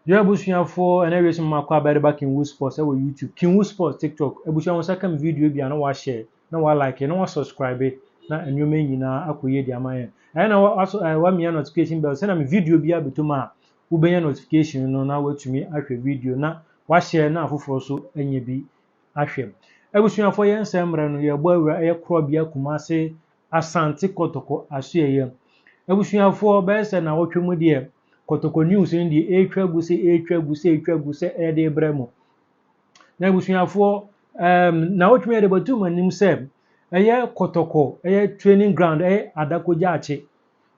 Yɛ abusuafoɔ, ɛna wie so mu akɔ abɛde ba Kinwu Sports ɛwɔ YouTube, Kinwu Sports TikTok. Abusua, wɔn nsa kam video bi a, na wahyɛ na walike na wasubscribe na nneɛma nyinaa akɔ yie de ama yɛn. Ɛyɛ na waso wamia notification bell sɛnea mi video bi abɛtɔ mu a, wobɛnya notification no na watumi ahwɛ video na wahyɛ na afoforɔ so anya bi ahwɛ. Abusuafoɔ, yɛn nsɛm mmerɛ no yɛbɔ awura ɛyɛ Korɔbea Kumase Asante Kɔtɔkɔ asoɛyɛ. Abusuafoɔ, bɛyɛ sɛ na wɔtwe mu deɛ, Kɔtɔkɔ news no deɛ ɛretwa gu sɛ ɛretwa gu sɛ ɛretwa gu sɛ ɛde brɛ mu. Na abusuafoɔ, na wɔtwe yɛde bɛto mu anim sɛ ɛyɛ Kɔtɔkɔ ɛyɛ training ground, ɛyɛ Adako Gyaakye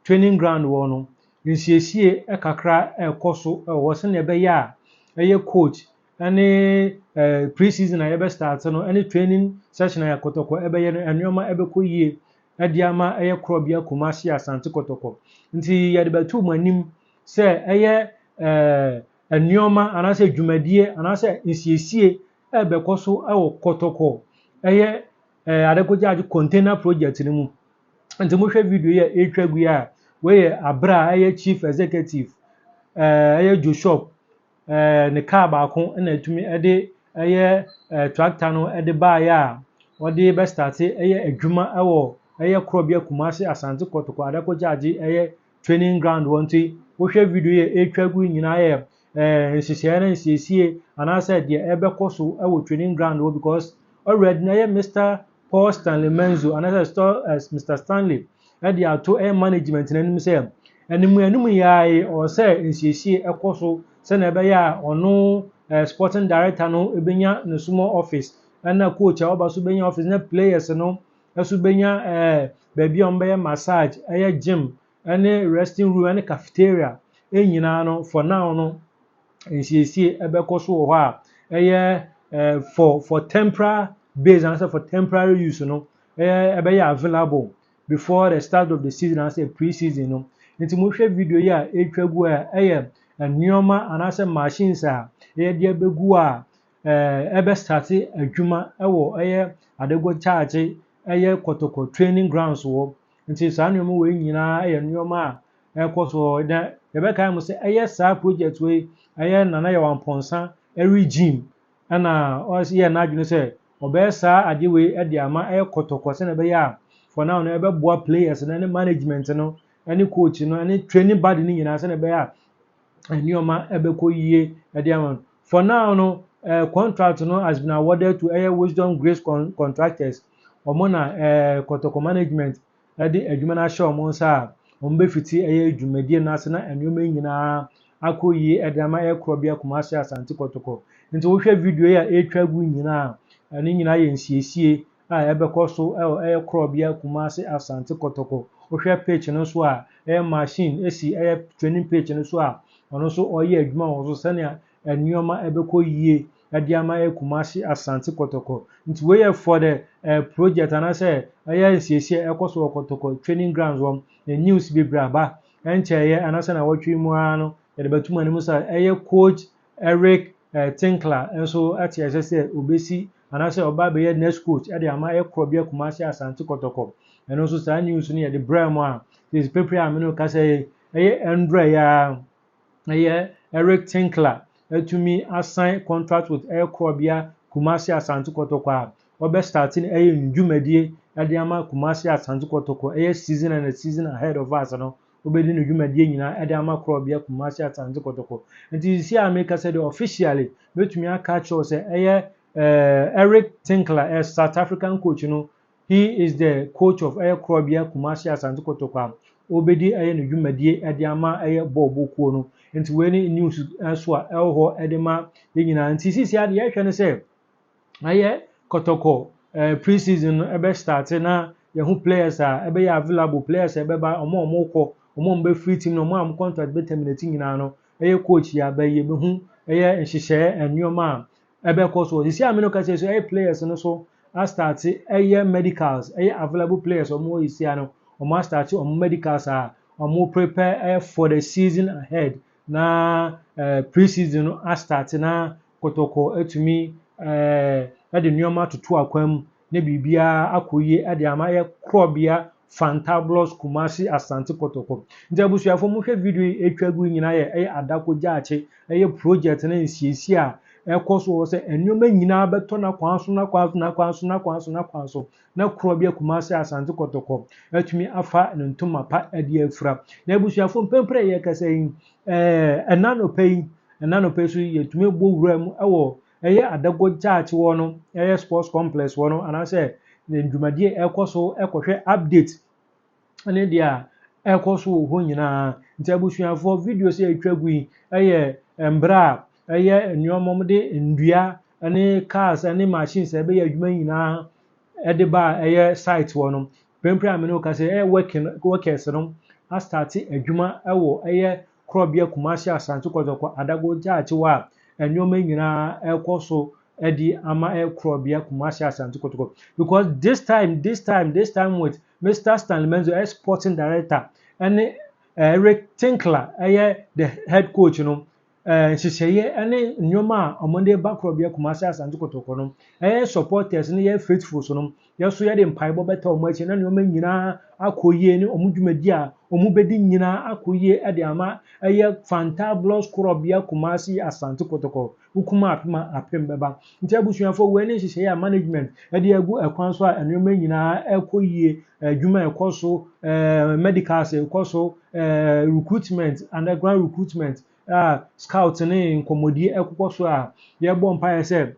training ground wɔ no, nsiesie kakra ɛrekɔ so ɛwɔ hɔ sɛnea ɛbɛyɛ a ɛyɛ coach ɛne pre-season a yɛbɛ start no ɛne training session a Kɔtɔkɔ ɛbɛyɛ no, nneɛma ɛbɛkɔ yie ɛde ama ɛyɛ Korɔbea Kumasi Asante Kɔtɔkɔ. Nti yɛde bɛto mu anim sɛ ɛyɛ nneɛma anaasɛ dwumadie anaasɛ nsiesie ɛbɛkɔ so ɛwɔ Kɔtɔkɔ ɛyɛ Adako Gyaakye container project no mu. Nti mohwɛ video yi a ɛretwa gu yi a, wɔyɛ abere a ɛyɛ chief executive ɛyɛ Joshop ne car baako ɛna etumi ɛde ɛyɛ tractor no ɛde baeɛ a wɔde bɛstart ɛyɛ adwuma ɛwɔ ɛyɛ Korɔbea Kumasi Asante Kɔtɔkɔ Adako Gyaakye ɛyɛ training ground wɔ. Nti wohwɛ video yi a ɛretwa gu nyinaa yɛ nhyehyɛeɛ ne nsiesie anaasɛ deɛ ɛbɛkɔ so ɛwɔ training ground hɔ, because already na ɛyɛ Mr Paul Stanley Menzo anaasɛ Mr Stanley ɛde ato ɛyɛ management n'anim sɛ anim anim yi ara yi, ɔwɔ sɛ nsiesie ɛkɔ so sɛnea ɛbɛyɛ a ɔno sporting director no ebenya ne small office, ɛna coach a ɔba so benya office, na players no nso benya baabi a wɔbɛyɛ massage, ɛyɛ gym ɛne resting room ɛne cafeteria nyinaa no. For now no, nsiesie ɛbɛkɔ so wɔ hɔ a ɛyɛ for temporary base anaasɛ for temporary use no, ɛyɛ ɛbɛyɛ available before the start of the season anaasɛ pre-season no. Nti mohwɛ video yi a ɛretwa gu a, ɛyɛ nneɛma anaasɛ machines a yɛde abɛgu a ɛbɛstart adwuma ɛwɔ ɛyɛ Adako Gyaakye ɛyɛ Kɔtɔkɔ training grounds wɔ. Nti saa nneɛma wei nyinaa yɛ nneɛma a ɛrekɔ so. Na yɛbɛkae mo sɛ ɛyɛ saa project wei, ɛyɛ Nana Yaw Ampɔnsa regime ɛna ɔyɛ n'adwene sɛ ɔbɛyɛ saa adeɛ wei ɛde ama ɛyɛ Kɔtɔkɔ, sɛnea ɛbɛyɛ a for now no ɛbɛboa players no ne management no ɛne coach no ɛne training body no nyinaa, sɛnea ɛbɛyɛ a nneɛma ɛbɛkɔ yie ɛde ama no. For now no, contract no has been awarded to ɛyɛ Wisdom Grace Contractors. Wɔn na Kɔtɔkɔ management ɛde adwuma no ahyɛ wɔn nsa a wɔn bɛfiti ɛyɛ dwumadie no ase na nneɛma nyinaa akɔ yie ɛde ama ɛyɛ Korɔbea Kumasi Asante Kɔtɔkɔ. Nti wohwɛ video yi a ɛretwa gu nyinaa, ɛno nyinaa yɛ nsiesie a ɛbɛkɔ so ɛwɔ ɛyɛ Korɔbea Kumasi Asante Kɔtɔkɔ. Wohwɛ pitch no so a, ɛyɛ machine esi ɛyɛ training pitch no so a ɔno nso ɔreyɛ adwuma wɔ so sɛnea nneɛma ɛbɛkɔ yie ɛde ama ɛyɛ Kumasi Asante Kɔtɔkɔ. Nti wei yɛ for the project anaasɛ ɛyɛ nsiesie a ɛkɔ so wɔ Kɔtɔkɔ training grounds wɔ. Na news bebree aba ɛnkyɛeɛ anaasɛ na wɔtwe mu ara no, yɛde bɛtum anim sɛ ɛyɛ coach Eric Tinkler nso ɛte ɛsɛ sɛ obesi anaasɛ ɔba abɛyɛ next coach ɛde ama ɛyɛ Korɔbea Kumasi Asante Kɔtɔkɔ. Ɛno nso saa news no yɛde brɛ mu a sisi pepere a mene kasa yi, ɛyɛ ɛndrɛ yi a ɛyɛ Eric Tinkler atumi asign contract with ɛyɛ Korɔbea Kumasi Asante Kɔtɔkɔ a wɔbɛ start no ɛyɛ ndwumadie ɛde ama Kumasi Asante Kɔtɔkɔ, ɛyɛ season and the season ahead of us no, wobɛdi ne dwumadie nyinaa ɛde ama Korɔbea Kumasi Asante Kɔtɔkɔ. Nti sisi a meka sɛ deɛ, officially mɛtumi aka akyerɛw sɛ ɛyɛ Eric Tinkler, South African coach no, he is the coach of ɛyɛ Korɔbea Kumasi Asante Kɔtɔkɔ a ɔbɛdi ɛyɛ ne dwumadie ɛde ama ɛyɛ bɔɔlbɔ kuo no. Nti wei ne news nso a ɛwɔ hɔ ɛde ma yɛn nyinaa. Nti sisi adeɛ yɛhwɛ no sɛ ɛyɛ Kɔtɔkɔ pre-season no ɛbɛ start na yɛho players a ɛbɛyɛ available, players a ɛbɛba, ɔmo a ɔmo kɔ, ɔmo a ɔmo bɛfiri team no, ɔmo a ɔmo contract bɛ terminate nyinaa no, ɛyɛ coach yi aba yi, yɛbɛhu ɛyɛ nhyehyɛeɛ nneɛma a ɛbɛkɔ so. Sisi a mi no kasa so, ɛyɛ players no so astart ɛyɛ medicals, ɛyɛ available players ɔmo wɔ esi ano, ɔmo astart ɔmo medicals a ɔmo prepare ɛyɛ for the season ahead na pre-season no astart na Kɔtɔkɔ atumi ɛde nneɛma atoto akwan mu na biribiara akɔ yie ɛde ama ɛyɛ Korɔbea Fantabulous Kumasi Asante Kɔtɔkɔ. Nti abusuafo, mohwɛ video yi etwa gu nyinaa yɛ ɛyɛ Adako Gyaakye, ɛyɛ project ne nsiesie a ɛkɔ so wɔ sɛ nneɛma nyinaa bɛtɔ n'akwan so, n'akwan so, n'akwan so, n'akwan so, n'akwan so, na korɔ bi Kumasi Asante Kɔtɔkɔ atumi afa ne ntoma pa de afura. Na abusuafo, mpɛmpɛ a yɛkasa yi, ɛna nɔpɛ yi so, yɛtumi bɔ wura mu ɛwɔ ɛyɛ Adako Gyaakye wɔ no, ɛyɛ sports complex wɔ no, anaasɛ dwumadie ɛkɔ so, ɛkɔhwɛ update ne deɛ a ɛkɔ so wɔ hɔ nyinaa. Nti abusuafoɔ, video sɛ yɛtwa gu yi ɛyɛ mbrɛ a ɛyɛ nneɛma wɔde ndua ne cars ne machines a ɛbɛyɛ adwuma nyinaa ɛde ba a ɛyɛ site hɔ no. Mpɛmpɛ a mene wo kasa, ɛyɛ workers no astart adwuma ɛwɔ ɛyɛ korɔbea Kumasi Asante Kɔtɔkɔ Adako Gyaakye hɔ a nneɛma nyinaa ɛkɔ so ɛde ama ɛyɛ korɔbea Kumasi Asante Kɔtɔkɔ, because this time with Mr Stanley Menzo, ɛyɛ sporting director, ɛne Eric Tinkler, ɛyɛ the head coach no, nhyehyɛeɛ ɛne nneɛma a wɔde ba korɔbea Kumasi Asante Kɔtɔkɔ no, ɛyɛ supporters ne yɛ faithfuls no, yɛso yɛde mpaebɔ bɛta wɔn akyi na nneɛma nyinaa akɔ yie, ne wɔn dwumadi a wɔn bɛdi nyinaa akɔ yie ɛde ama ɛyɛ Fantabulous korɔbea Kumasi Asante Kɔtɔkɔ. Wokuma apem a, apem bɛba. Nti abusuafoɔ, wei ne nhyehyɛeɛ a management ɛde agu ɛkwan so a nneɛma nyinaa ɛkɔ yie. Adwuma ɛkɔ so, medicals ɛkɔ so, recruitment, underground recruitment a scout ne nkɔmmɔdie ɛkokɔ so a yɛbɔ mpaeɛ sɛ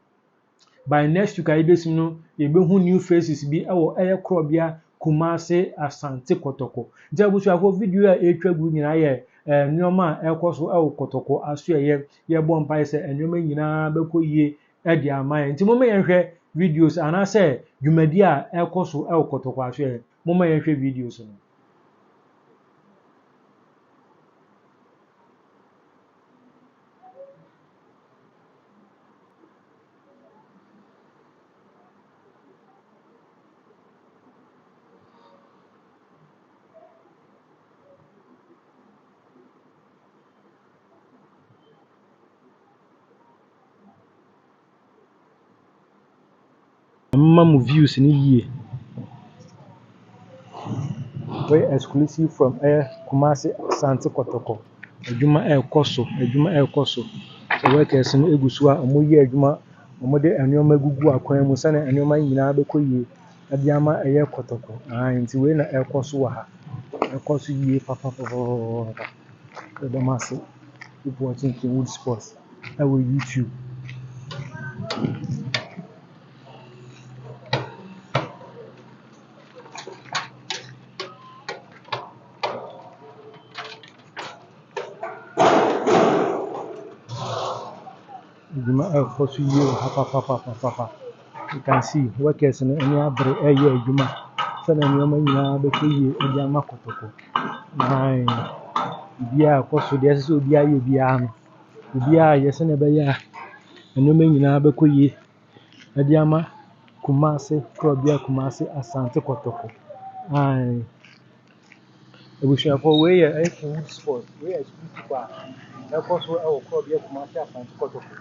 by next week a yɛbɛsim no, yɛbɛhu new faces bi ɛwɔ ɛyɛ korɔbea Kumase Asante Kɔtɔkɔ. Nti abusuafoɔ, video a ɛretwa gu nyinaa yɛ nneɛma a ɛrekɔ so ɛwɔ Kɔtɔkɔ aso. Ɛyɛ yɛbɔ mpaeɛ sɛ nneɛma nyinaa bɛkɔ yie ɛde ama yɛn. Nti momma yɛnhwɛ videos anaasɛ dwumadi a ɛrekɔ so ɛwɔ Kɔtɔkɔ aso. Yɛ momma yɛnhwɛ videos no. Mma mo views no yie. Wɔyɛ exclusive from ɛyɛ Kumasi Asante Kɔtɔkɔ. Adwuma ɛrekɔ so, adwuma ɛrekɔ so. Workers no egu so a wɔreyɛ adwuma. Wɔde nneɛma gugu akwan mu sɛnea nneɛma nyinaa bɛkɔ yie ɛde ama ɛyɛ Kɔtɔkɔ. Ahan, nti wei na ɛrekɔ so wɔ ha. Ɛrekɔ so yie papapapapa. Yɛda mo ase. Keep watching Kingwood Sports ɛwɔ YouTube. Adwuma ɛrekɔ so yie wɔ ha papapapapa. You can see workers no ani abere ɛreyɛ adwuma sɛnea nneɛma nyinaa bɛkɔ yie ɛde ama Kɔtɔkɔ. Ahan, biribiara ɛkɔ so deɛ, ɛsɛ sɛ obiara yɛ biara no, obiara yɛ sɛnea ɛbɛyɛ a nneɛma nyinaa bɛkɔ yie ɛde ama Kumasi korɔbea Kumasi Asante Kɔtɔkɔ. Ahan, abusuafoɔ, wei yɛ ɛyɛ Kingwood Sports. Wei yɛ exclusive a ɛkɔ so ɛwɔ korɔbea Kumasi Asante Kɔtɔkɔ.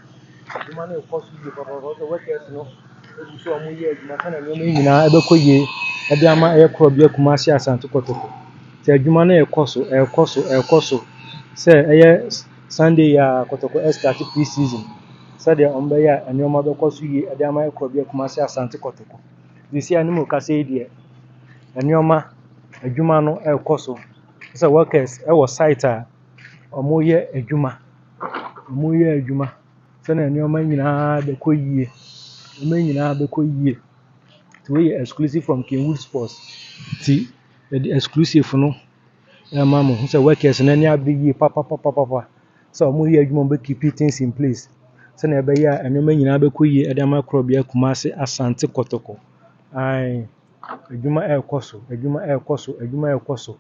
Adwuma no ɛkɔ so yie papaapa sɛ workers no egu so a wɔreyɛ adwuma sɛnea nneɛma nyinaa ɛbɛkɔ yie ɛde ama ɛyɛ korɔbea Kumasi Asante Kɔtɔkɔ. Nti adwuma no ɛrekɔ so, ɛrekɔ so, ɛrekɔ so sɛ ɛyɛ Sunday yi a Kɔtɔkɔ ɛstart pre-season, sɛdeɛ wɔn bɛyɛ a nneɛma bɛkɔ so yie ɛde ama korɔbea Kumasi Asante Kɔtɔkɔ. Sisi a ne mu kasa yi deɛ, nneɛma adwuma no ɛrekɔ so sɛ workers ɛwɔ site a wɔreyɛ adwuma, wɔreyɛ adwuma sɛnea nneɛma nyinaa bɛkɔ yie, nneɛma nyinaa bɛkɔ yie. Nti wei yɛ exclusive from Kingwood Sports. Nti yɛde exclusive no ɛma mo sɛ workers no ani abere yie papapapapa sɛ wɔreyɛ adwuma a wɔbɛ keep things in place sɛnea ɛbɛyɛ a nneɛma nyinaa bɛkɔ yie ɛde ama korɔbea Kumasi Asante Kɔtɔkɔ. Ae, adwuma ɛrekɔ so, adwuma ɛrekɔ so, adwuma ɛrekɔ so.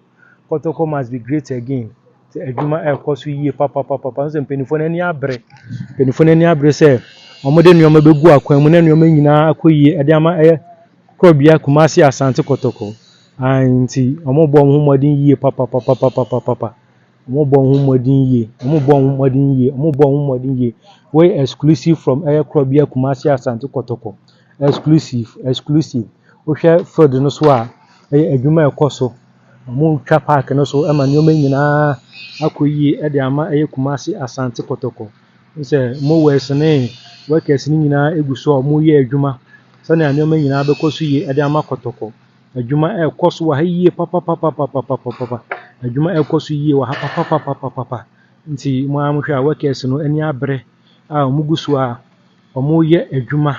Kɔtɔkɔ must be great again. Nti adwuma ɛrekɔ so yie papapapa sɛ mpanimfoɔ no ani abere, mpanimfoɔ no ani abere sɛ wɔde nneɛma bɛgu akwan mu na nneɛma nyinaa akɔ yie ɛde ama ɛyɛ korɔbea Kumasi Asante Kɔtɔkɔ. Ae, nti wɔrebɔ wɔn ho mmɔden yie papapapapapapa. Wɔrebɔ wɔn ho mmɔden yie, wɔrebɔ wɔn ho mmɔden yie, wɔrebɔ wɔn ho mmɔden yie. Wei exclusive from ɛyɛ korɔbea Kumasi Asante Kɔtɔkɔ. Exclusive, exclusive. Wohwɛ field no so a, Ɛyɛ adwuma a ɛkɔ so. Wɔretwa park no so ma nneɛma nyinaa akɔ yie de ama ɛyɛ Kumasi Asante Kɔtɔkɔ. Wohu sɛ mowers ne workers no nyinaa gu so a wɔreyɛ adwuma sɛnea nneɛma nyinaa bɛkɔ so yie de ama Kɔtɔkɔ. Adwuma ɛrekɔ so wɔ ha yie papapapapapapa. Adwuma ɛrekɔ so yie wɔ ha papapapapapa. Nti mo ara mohwɛ a, workers no ani abere a wɔgu so a wɔreyɛ adwuma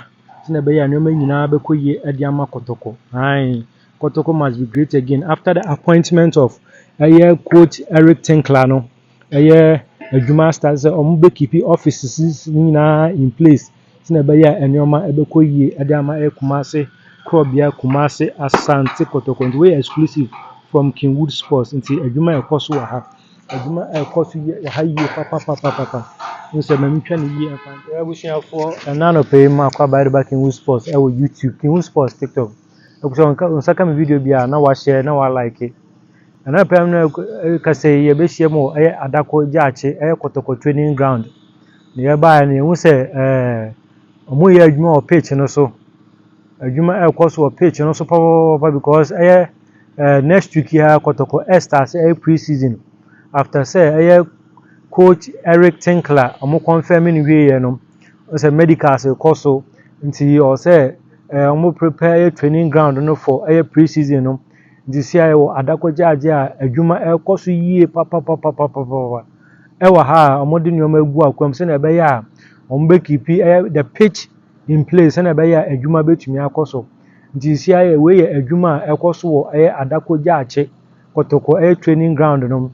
sɛnea ɛbɛyɛ a nneɛma nyinaa bɛkɔ yie de ama Kɔtɔkɔ. Ae, Kɔtɔkɔ must be great again after the appointment of ɛyɛ coach Eric Tinkler no. Ɛyɛ adwuma start sɛ wɔn bɛkeep offices nyinaa in place sɛnea ɛbɛyɛ a nneɛma bɛkɔ yie de ama ɛyɛ Kumasi korɔbea, Kumasi Asante Kɔtɔkɔ. Nti wei yɛ exclusive from Kingwood Sports. Nti adwuma a ɛkɔ so wɔ ha, adwuma a ɛkɔ so wɔ ha yie papapapapa. N sɛ maame twa ne yie mfa. Abusuafoɔ, ɛna anɔpa yi mu akɔ aba de Kingwood Sports ɛwɔ YouTube, Kingwood Sports TikTok. Abusua, nsa ka me video bi a, na wahyɛ na walike. Ɛna anɔpa yi no kasa yi, yɛbɛhyia mu wɔ ɛyɛ Adako Gyaakye, ɛyɛ Kɔtɔkɔ training ground. Na yɛbaeɛ no, yɛhu sɛ wɔreyɛ adwuma wɔ pitch no so. Adwuma ɛrekɔ so wɔ pitch no so papaapa because ɛyɛ next week yi ara Kɔtɔkɔ ɛstart ɛyɛ pre-season after sɛ ɛyɛ coach Eric Tinkler ɔmo confirm no wieɛ no, sɛ medicals rekɔ so, nti ɔwɔ sɛ ɔmo prepare ɛyɛ training ground no for ɛyɛ pre-season no. Nti si a yɛwɔ Adako Gyaakye a adwuma ɛrekɔ so yie papapapapapa ɛwɔ ha a wɔde nneɛma agu akwan mu sɛnea ɛbɛyɛ a wɔn bɛkeep ɛyɛ the pitch in place sɛnea ɛbɛyɛ a adwuma bɛtumi akɔ so. Nti si ayɛ, wei yɛ adwuma a ɛkɔ so wɔ ɛyɛ Adako Gyaakye Kɔtɔkɔ ɛyɛ training ground no.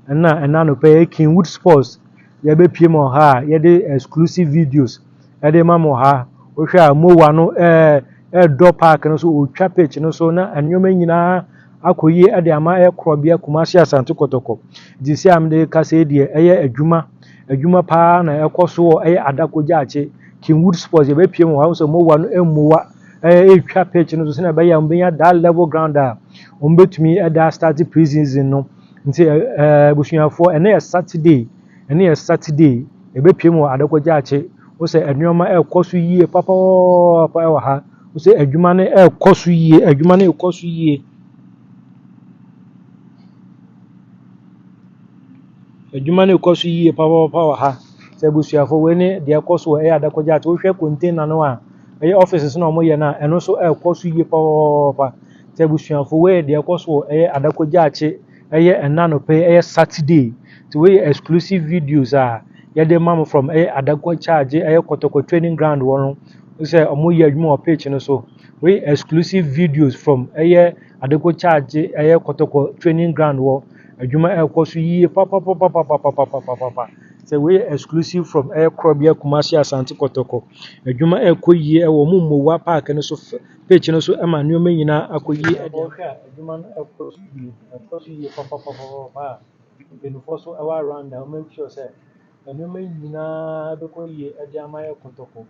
Ɛna anɔpa yi, Kingwood Sports yɛbɛpie mu wɔ ha a yɛde exclusive videos ɛde ma mo ha. Wohwɛ a, mower no ɛɛdɔ park no so, otwa pitch no so na nneɛma nyinaa akɔ yie ɛde ama ɛyɛ korɔbea Kumasi Asante Kɔtɔkɔ. Nti si a mede kasa yi deɛ, ɛyɛ adwuma paa na ɛkɔ so wɔ ɛyɛ Adako Gyaakye. Kingwood Sports yɛbɛpie mu wɔ ha sɛ mower no ɛmmoa ɛretwa pitch no so sɛnea ɛbɛyɛ a wɔbɛnya that level ground a wɔn bɛtumi ɛde start pre-season no. Nti abusuafoɔ, ɛnɛ yɛ Saturday, ɛnɛ yɛ Saturday, yɛbɛpie mu wɔ Adako Gyaakye. Wosɛ nneɛma ɛrekɔ so yie papaapa ɛwɔ ha. Wosɛ adwuma no ɛrekɔ so yie, adwuma no ɛrekɔ so yie. Adwuma no rekɔ so yie papaapa wɔ ha. Sɛ abusuafoɔ, wei ne deɛ ɛkɔ so wɔ ɛyɛ Adako Gyaakye. Wohwɛ container no a ɛyɛ offices na wɔyɛ no a, ɛno nso ɛrekɔ so yie papaapa. Sɛ abusuafoɔ, wei yɛ deɛ ɛkɔ so wɔ ɛyɛ Adako Gyaakye, ɛyɛ ɛna anɔpa yi, ɛyɛ Saturday. Nti wei yɛ exclusive videos a yɛde ma mo from ɛyɛ Adako Gyaakye, ɛyɛ Kɔtɔkɔ training ground wɔ no sɛ wɔreyɛ adwuma wɔ pitch no so. Wei exclusive videos from ɛyɛ Adako Gyaakye, ɛyɛ Kɔtɔkɔ training ground wɔ. Adwuma ɛrekɔ so yie papapapapapapapapa. Sɛ wei yɛ exclusive from ɛyɛ korɔbea Kumasi Asante Kɔtɔkɔ. Adwuma ɛrekɔ yie ɛwɔ ɔmo mmoa park no so, pitch no so, ɛma nneɛma nyinaa akɔ yie. Ɛde ɔhwɛ a, adwuma no ɛkɔ so yie, ɛkɔ so yie papapapapa a mpanimfoɔ so ɛwɔ around a wɔn make sure sɛ nneɛma nyinaa bɛkɔ yie ɛde ama yɛ Kɔtɔkɔ.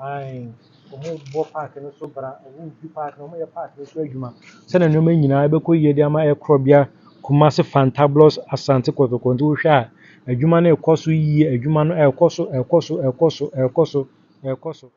Ae, wɔn bɔ park no so bra, wɔn di park no, wɔn yɛ park no so adwuma sɛdeɛ nneɛma nyinaa bɛkɔ yie de ama yɛ korɔbea Kumasi Fantabulous Asante Kɔtɔkɔ. Nti wohwɛ a, adwuma no ɛrekɔ so yie, adwuma no ɛrekɔ so, ɛrekɔ so, ɛrekɔ so, ɛrekɔ so, ɛrekɔ so.